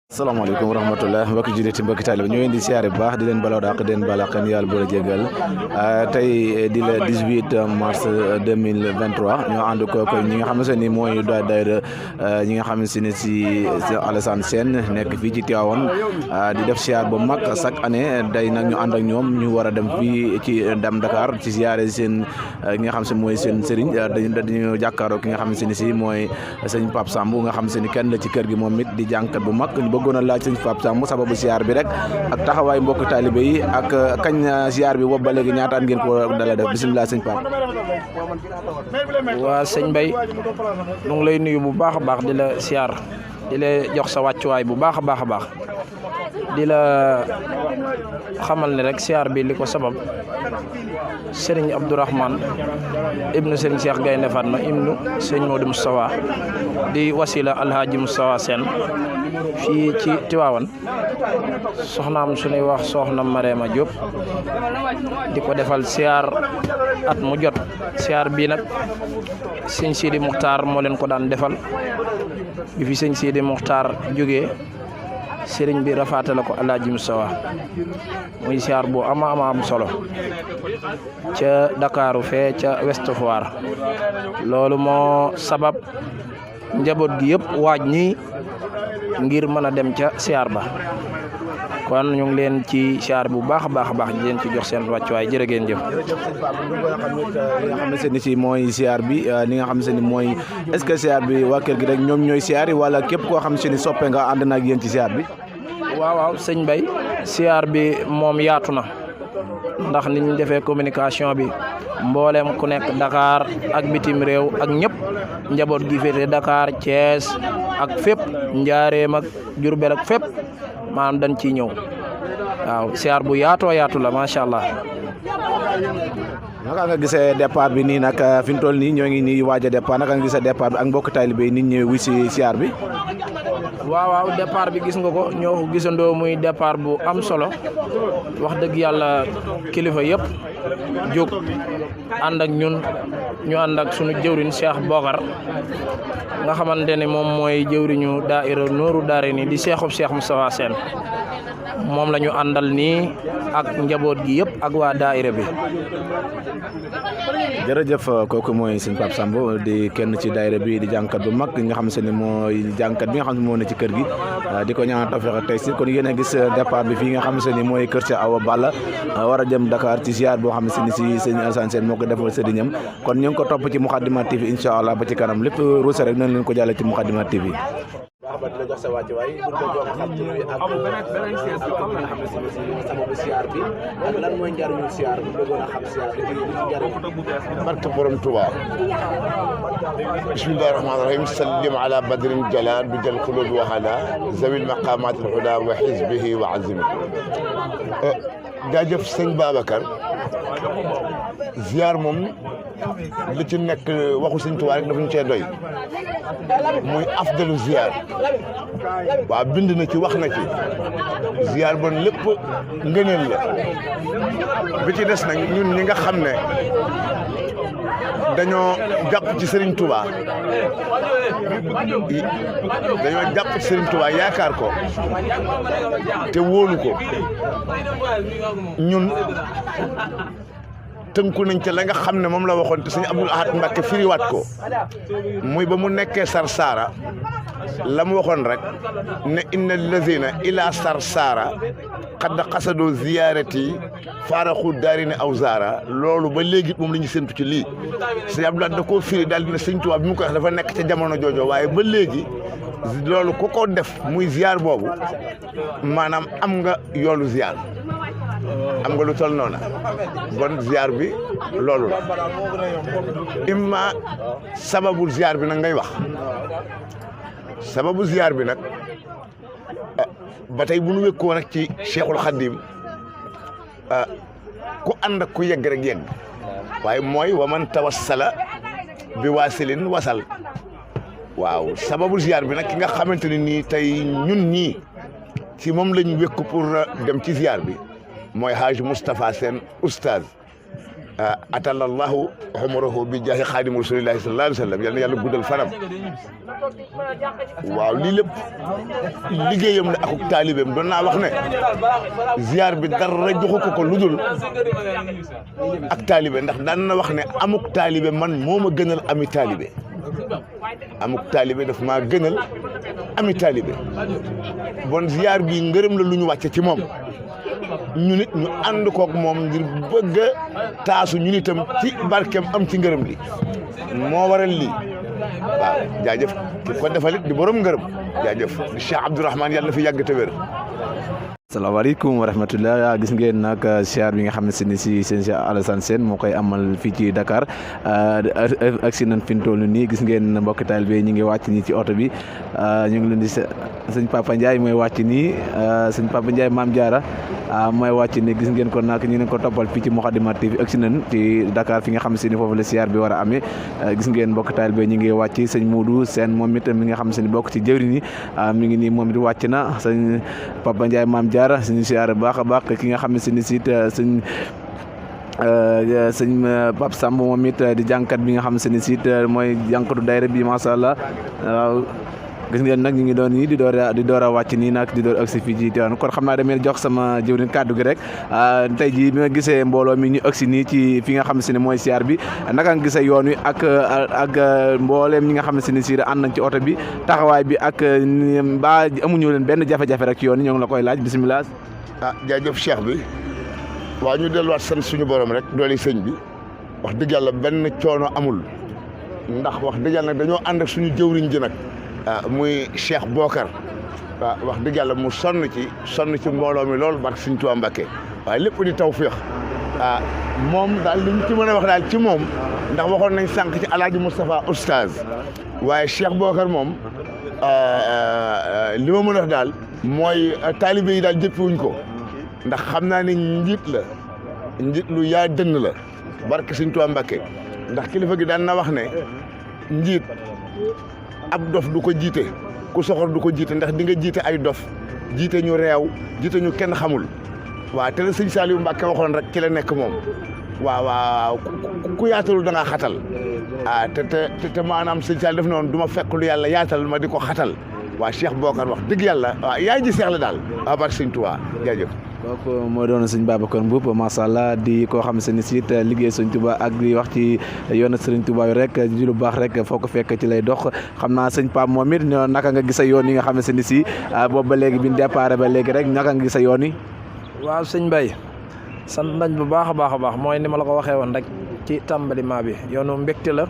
Assalamualaikum warahmatullahi mbokki jullit mbokki taalibe ñu indi siyaare bu baax di leen baloo dàq di leen balaqen yàlla boole jégal tey di le 18 mars 2023 ñoo ànd ko ñi nga xam ne ni mooy daayira ñi nga xam ne si Alassane Sène nekk fii ci Tivaouane di def siyaar bu mag chaque année day nag ñu ànd ak ñoom ñu war a dem fii ci Dame Dakar ci siyaare seen ñi nga xam se mooy seen sëriñ dañu jàkkaaroo ki nga xam ne si mooy sëñ Pape Samb nga xam se ni kenn la ci kër gi moom it di jànkat bu mag bëggoon a laaj sëñ Pape Samb sababu siyaar bi rek ak taxawaay mbokk taalibe yi ak kañ siyaar bi boobu ba léegi ñaata at ngeen ko dala def bisimilah sëñ Pape. waa sëñ Mbaye ñu ngi lay nuyu bu baax a baax di la siyaar di la jox sa wàccuwaay bu baax a baax di la xamal ne rek siyaar bi li ko sabab Serigne Abdourahmane ibnu Serigne Cheikh Gaynde Fatma ibnu Serigne Modou Moustapha di wasila Alhaji Moustapha Sène fii ci Tivaouane soxnaam suñuy wax soxna Marema Diop di ko defal siyaar at mu jot siyaar bii nag sëñ Sidi Muxtaar moo leen ko daan defal bi fi sëñ Sidi Muxtaar jógee sëriñ bi rafaatale ko Alhaji Moustapha muy siyaar bu ama am solo ca Dakaru fee ca Ouest Foire loolu moo sabab njaboot gi yëpp waaj nii ngir mën a dem ca siyaar ba kon ñu ngi leen ci siyaar bu baax a baax di leen ci jox seen wàccuwaay jërë ngeen jëf. li nga xam ne seen si mooy siyaar bi li nga xam ne mooy est-ce que siyaar bi waa kër gi rek ñoom ñooy siyaar yi wala képp koo xam ne soppe nga ànd na ak yéen ci siyaar bi. waaw sëñ Mbaye siyaar bi moom yaatu na ndax ni ñu defee communication bi mboolem ku nekk Dakar ak bitim réew ak ñëpp njaboot gi féete Dakar Thiès ak fépp Njaareem ak Jurbel ak fépp maanaam dañ ciy ñëw waaw siyaar bu yaatu la macha allah. naka nga gisee départ bi nii nag fi mu toll nii ñoo ngi nii waaj a départ naka nga gisee départ bi ak mbokk taalibe yi nit ñëwee wu si siyaar bi. waaw départ bi gis nga ko ñoo ko gisandoo muy départ bu am solo wax dëgg yàlla kilifa yëpp jóg ànd ak ñun ñu ànd ak sunu jëwriñ Cheikh Bokar nga xamante ne moom mooy jëwriñu daaira Nooru Daarayni di seexub Cheikh Moustapha Sène moom la ñu àndal nii ak njaboot gi yëpp ak waa daaira bi. jërëjëf kooku mooy sëñ Pape Samb di kenn ci daayira bi di jànkat bu mag nga xam se ne mooy jànkat bi nga xam ne moo ne ci kër gi di ko ñaanal tawfeex ak taysiir kon yéen a gis départ bi fii nga xam se ni mooy kër Cheikh Awa Balla war a jëm Dakar ci ziar boo xam ne si sëñ Alassane Sène moo ko defal sëriñam kon ñu ngi ko topp ci Moukhaddamatoul TV incha allah ba ci kanam lépp ruuse rek nañ leen ko jàlle ci Moukhaddamatoul TV. ba di la jox sa wàccuwaay bu ko jox xam tur bi ak nga xam ne si sababu siyaar bi ak lan mooy njariñu siyaar bu bëggoon a xam siyaar bi ci njariñ barke borom Tuubaa bismillahi rahmaani rahim sallim ala badrin jala bi jal qulubi wa hala zawil maqamat al huda wa hizbihi wa azimi jaajëf sëñ Babacar ziar moom li ci nekk waxu sëñ Tuubaa rek dafa ñu cee doy muy afdalu ziar waaw bind na ci wax na ci ziar bon lépp ngëneel la bi ci des nag ñun ñi nga xam ne dañoo jàpp ci Serigne Touba yaakaar ko te wóolu ko ñun tënku nañ ca la nga xam ne moom la waxoon te sëñ Abdoul Ahad Mbacké firiwaat ko muy ba mu nekkee Sarsara la mu waxoon rek ne inna lazina ila Sarsara xadda xasadoo ziyaarati faaraxu daari ne aw zaara loolu ba léegi moom la ñu séntu ci lii sëñ Abdoul Ahad da koo firi daal dina sëñ Tuubaa bi mu ko wax dafa nekk ca jamono joojo waaye ba léegi loolu ku ko def muy ziar boobu maanaam am nga yoolu ziar am nga lu tol noona bon ziar bi loolu la imma sababu ziar bi nag ngay wax sababu ziar bi nag ba tey bu nu wékkoo nag ci Cheikhul Khadim ku ànd ak ku yegg rek yegg waaye mooy waman tawassala bi waasilin wasal waaw sababu ziar bi nag ki nga xamante ne nii tey ñun ñii ci moom lañ wékku pour dem ci ziar bi mooy Hadj Moustapha Sène oustaz atalallahu umrahu bi jaahi xaadimu rasulillahi sallallahu alayhi wa sallam yal na yàlla guddal fanam waaw lii lépp liggéeyam la akuk taalibeem doon naa wax ne ziar bi dara joxu ko ludul ak taalibe ndax daan na wax ne amuk taalibe man moo ma gënal ami taalibe amuk taalibe daf maa gënal ami taalibe bon ziar bi ngërëm la lu ñu wàcce ci moom ñu nit ñu ànd koog moom ngir bëgg a taasu ñu nitam ci barkeem am ci ngërëm li moo waral lii waaw jaajëf ki ko defalit di borom ngërëm jaajëf Cheikh Abdourahmane yàlla na fi yàgg te wér. salaamaaleykum wa rahmatulah gis ngeen nag siyaar bi nga xam ne si seen Cheikh Alassane Sène moo koy amal fii ci Dakar ak si nañ fi mu toll nii gis ngeen mbokki taalibe ñu ngi wàcc nii ci oto bi ñu ngi leen di sëñ Papa Ndiaye mooy wàcc nii sëñ Papa Ndiaye Maam Diarra mooy wàcc nii gis ngeen ko nag ñu ne ko toppal fii ci Moukhaddamatoul TV ak si nañ ci Dakar fi nga xam si ni foofu la siyaar bi war a amee gis ngeen mbokki taalibe ñu ngi wàcc sëñ Modou Sène moom it mi nga xam si ni bokk ci jëwriñ yi mi ngi nii moom it wàcc na sëñ Papa Ndiaye Maam Diarra suñu siyaare baax a baax ki nga xam ne si ni siit sëñ Pape Samb moom it di jànkat bi nga xam ne siit mooy jànkatu daayira bi macha allah waaw gis ngeen nag ñu ngi doon nii di door a wàcc nii nag di door agsi fii ci Tivaouane kon xam naa damay jox sama jëwriñ kàddu gi rek tey jii bi ma gisee mbooloo mi ñu agsi nii ci fi nga xam ne mooy siyaar bi naka nga gisee yoon wi ak mbooleem ñi nga xam ne si ànd nañ ci oto bi taxawaay bi ak ba amuñu leen benn jafe-jafe rek ci yoon yi ñoo ngi la koy laaj bisimilah. jaajëf cheikh bi waaw ñu delluwaat sant suñu borom rek doole sëñ bi wax dëgg yàlla benn coono amul ndax wax dëgg yàlla nag dañoo ànd ak suñu jëwriñ ji nag muy Cheikh Bokar waaw wax dëgg yàlla mu sonn ci mbooloo mi lool barke Sëñ Tuubaa Mbàkke waaye lépp di tawféex moom daal li ñu ci mën a wax daal ci moom ndax waxoon nañ sànq ci Alaaji Moustapha Oustaz waaye Cheikh Bokar moom li ma mën a wax daal mooy taalibe yi daal jëppiwuñ ko ndax xam naa ne njiit lu yaa dënn la barke Sëñ Tuubaa Mbàkke ndax kilifa gi daan na wax ne njiit ab dof du ko jiite ku soxor du ko jiite ndax di nga jiite ay dof jiite ñu réew jiite ñu kenn xamul waaw te la sëñ Saliou Mbacke waxoon rek ci la nekk moom waaw ku yaatalul da ngaa xatal te maanaam sëñ Saliou def noonu du ma fekk lu yàlla yaatal ma di ko xatal waa Cheikh Bokar wax dëgg yàlla waaw yaay ji seex la daal waaw barke sëñ Tuubaa jaajëf. kooku moo doon sëñ Babacar Mboup macha allah di koo xam ne si it liggéey sëñ Touba ak di wax ci yoonu sëriñ Touba yi rek di lu baax rek foo ko fekk ci lay dox xam naa sëñ Pape moom it naka nga gis yoon yi nga xam ne si boobu ba léegi bi ñu départ ba léegi rek naka nga gis yoon yi. waaw sëñ Mbaye sant nañ bu baax a baax mooy ni ma la ko waxee woon rek ci tàmbaliment bi yoonu mbégte la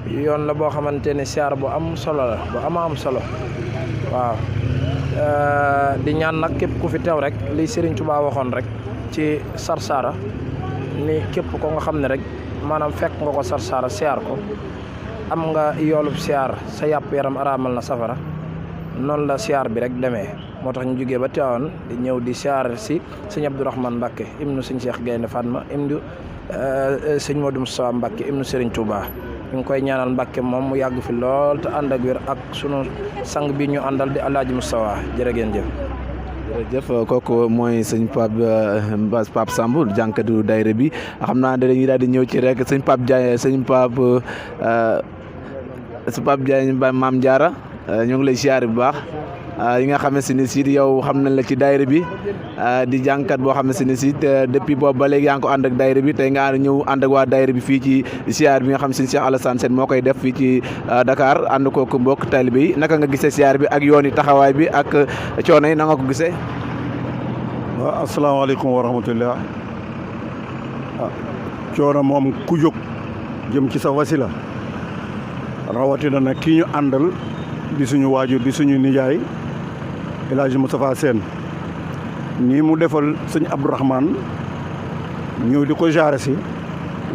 yoon la boo xamante ne siyaar bu am solo la bu am solo waaw. di ñaan nag képp ku fi teew rek li Serigne Touba waxoon rek ci Sarsara ni képp ko nga xam ne rek maanaam fekk nga ko Sarsara siyaar ko am nga yoolub siyaar sa yàpp yaram araamal na safara noonu la siyaar bi rek demee moo tax ñu jógee ba Tivaouane di ñëw di siyaar si sëñ Abdourahmane Mbacke ibnu sëñ Cheikh Gaynde Fatma ibnu sëñ Modou Moustapha Mbacke ibnu Serigne Touba ñu ngi koy ñaanal Mbacke moom mu yàgg fi lool te ànd ak wér ak sunu sang bi ñu àndal di Alaaji Moustapha jërë ngeen jëf. jërëjëf kooku mooy sëñ Pape Samb jànkatu daayira bi xam naa dañuy daal di ñëw ci rek sëñ Pape Diagne Maam Diarra ñu ngi lay siyaare bu baax yi nga xam ne si yow xam nañ la ci daayira bi di jànkat boo xam ne si depuis boobu ba léegi yaa ngi ko ànd ak daayira bi tey nga ñëw ànd ak waa daayira bi fii ci siyaar bi nga xam ne Cheikh Alassane Sène moo koy def fii ci Dakar ànd kooku mbokk taalibe yi naka nga gisee siyaar bi ak yoon yi taxawaay bi ak coono yi na nga ko gisee. waaw asalaamaaleykum wa rahmatullah coono moom ku jóg jëm ci sa wasila rawatina nag kii ñu àndal di suñu waajur di suñu nijaay El Hadj Moustapha Sène nii mu defal sëñ Abdourahmane ñëw di ko jaare si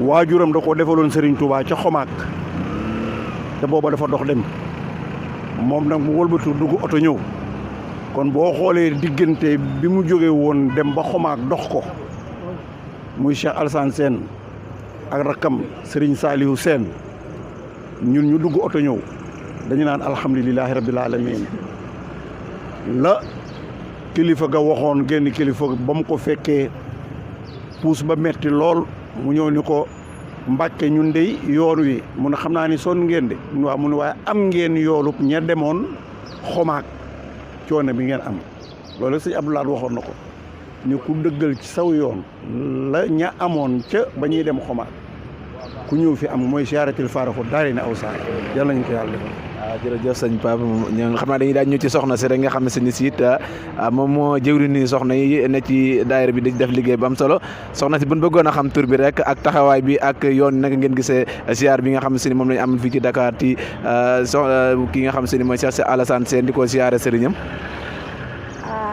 waajuram da ko defaloon Serigne Touba ca Xomaak te booba dafa dox dem moom nag mu wëlbatu dugg oto ñëw kon boo xoolee diggante bi mu jógee woon dem ba Xomaak dox ko muy Cheikh Alassane Sène ak rakkam Serigne Saliou Sène ñun ñu dugg oto ñëw dañu naan alhamdulilahi rabbil alamin la kilifa ga waxoon génn kilifa ba mu ko fekkee puus ba metti lool mu ñëw ni ko Mbàkke ñun dey yoon wi mun a xam naa ni sonn ngeen de mun waa mun waaye am ngeen yoolub ña demoon xomaak coono bi ngeen am loolu sëñ Abdou Lahad waxoon na ko ni ku dëggal ci saw yoon la ña amoon ca ba ñuy dem xomaak ku ñëw fi am mooy siyaaratil faaraxu daari ne aw saar yàlla nañu ko yàlla defal. waaw jërëjëf sëñ Pape ñoo xam naa dañuy daal ñu ci soxna si rek nga xam ne si siit moom moo jëwri ni soxna yi ne ci daayira bi di def liggéey bu am solo soxna si buñ bëggoon a xam tur bi rek ak taxawaay bi ak yoon naka ngeen gisee ziar bi nga xam ne moom lañu am fii ci Dakar ci ki nga xam ne mooy Cheikh Alassane Sène di ko ziare sëriñam.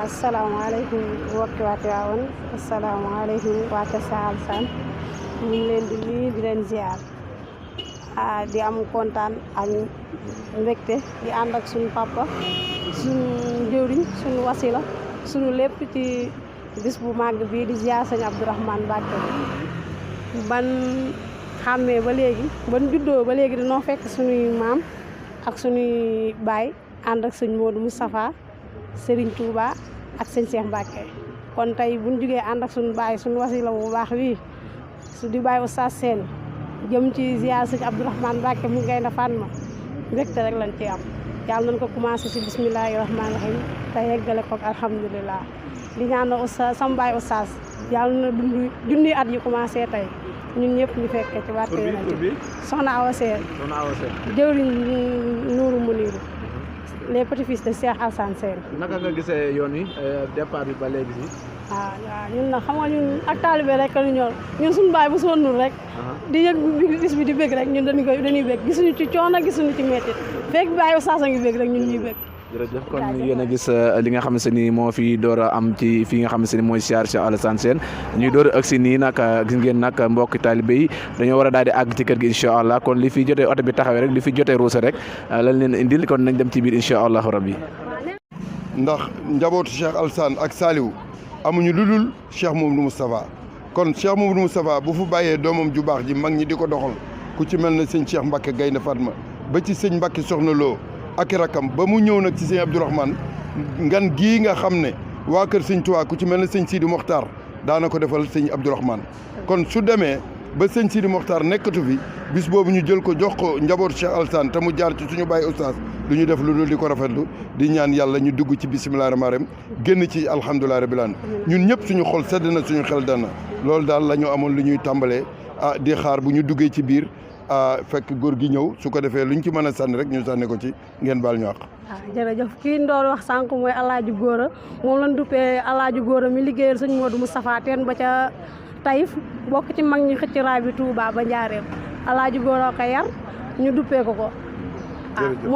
asalaamaaleykum mbokki waa Tiwaawan asalaamaaleykum waa Kër Alassane ñu ngi leen di nuyu di leen ziar di am kontaan ak mbégte di ànd ak suñu papa suñu jëwriñ suñu wasila suñu lépp ci bis bu màgg bii di ziar sëñ Abdourahmane Mbacké ban xàmmee ba léegi ban juddoo ba léegi dañoo fekk suñuy maam ak suñuy baay ànd ak sëñ Modou Moustapha Serigne Touba ak sëñ Cheikh Mbacké kon tey buñ jugee ànd ak suñu baay suñu wasila bu baax bii su di baay Oustaz Sène jëm ci ziar sëñ Abdourahmane Mbacké mu Gaynde Fatma mbégte rek lañ ci am yàlla nañ ko commencé ci bismillahi rahmaani rahim te yeggale ko alhamdulilah di ñaan Oustaz sama baay Oustaz yàlla na dund junni at yi commencé tey ñun ñëpp ñu fekkee ci barke yonent bi soxna Awa Sène jëwriñ Nuuru Muniiru les petits-fils de Cheikh Alassane Sène. naka nga gisee yoon yi départ bi ba léegi si. waaw ñun nag xam nga ñun ak taalibe rek la ñor ñun suñu baay bu sonnul rek. di yëg bis bi di bëgg rek ñun dañuy bëgg gisuñu ci coono gisuñu ci métti fekk baay Oustaz a ngi bëgg rek ñun ñuy bëgg. jërëjëf kon yéen a gis li nga xam ni moo fi door a am ci fi nga xam ni mooy ziar Cheikh Alassane Sène ñuy door a agsi nii nag gis ngeen nag mbokki taalibe yi dañoo war a daal di àgg ci kër gi incha allah kon li fi jotee oto bi taxawee rek li fi jotee ruuse rek lañ leen indil kon nañ dem ci biir incha allahu rabbi. ndax njabootu Cheikh Alassane ak Saliou amuñu lu dul Cheikh Mamadou Moustapha kon Cheikh Mamadou Moustapha bu fu bàyyee doomam ju baax ji mag ñi di ko doxal ku ci mel ne sëñ Cheikh Mbacké Gaynde Fatma ba ci sëñ Mbacké Soxna Lo ak rakam ba mu ñëw nag ci sëñ Abdourahmane ngan gii nga xam ne waa kër sëñ Tuubaa ku ci mel ne sëñ Sidi Mokhtar daana ko defal sëñ Abdourahmane kon su demee ba sëñ Sidi Mokhtar nekkatu fi bis boobu ñu jël ko jox ko njabootu Cheikh Alassane te mu jaar ci suñu bàyyi Oustaz du ñu def lu dul di ko rafetlu di ñaan yàlla ñu dugg ci bisimilah rahmaani rahim génn ci alhamdulilah rabbil alamin ñun ñëpp suñu xol sedd na suñu xel dana loolu daal la ñu amoon lu ñuy tàmbalee di xaar bu ñu duggee ci biir fekk góor gi ñëw su ko defee luñ ci mën a sànni rek ñu sànni ko ci ngeen baal ñu àq. jërëjëf kii ndoor wax sànq mooy Alaaji Góora moom lañ duppee Alaaji Góora mi liggéeyal sëñ Modou Moustapha teen ba ca Taïf bokk ci mag ñi xëcc raay bi Touba ba Njaareem Alaaji Góora ko yar ñu duppee ko ko mu